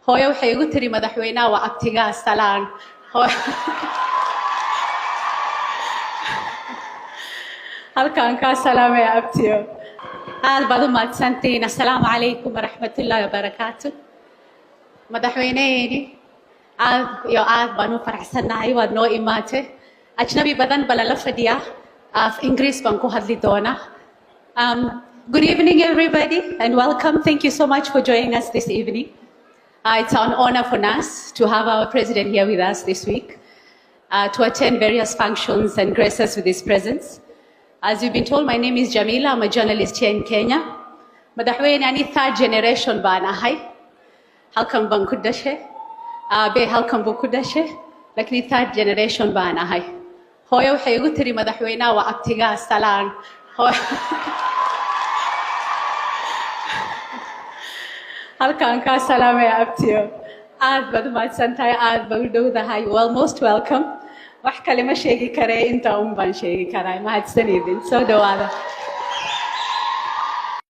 Hooyo waxay igu tiri, "Madaxweynaha waa abtigaa, salaan." Halkaan kaa salaamaya, abtiyo. Aad baad u mahadsantihiin. Assalaamu calaykum waraxmatullaahi wabarakaatu. Madaxweyneheeni, aad iyo aad baan u faraxsannahay waad noo imaatay. Ajnabi badan baa lala fadhiyaa, af Ingiriis baan ku hadli doonaa. Good evening, everybody, and welcome. Thank you so much for joining us this evening. It's an honor for us to have our president here with us this week, to attend various functions and grace us with his presence. As you've been told, my name is Jamila. I'm a journalist here in Kenya. Madaxweyne, ani third generation baan ahay. Halkan baan ku dhashay. Aabe halkan buu ku dhashay. Laakiin third generation baan ahay. Hooyo waxay igu tiri, "Madaxweynaha waa abtigaa, salaan." Halkaan kaa salaamaya, abtiyo. Aad baad u mahadsantahay, aad baad u dhowdahay. Well, most welcome. Wax kale ma sheegi karee, intaa un baan sheegi karaa. Mahadsanidin, soo dhawaada.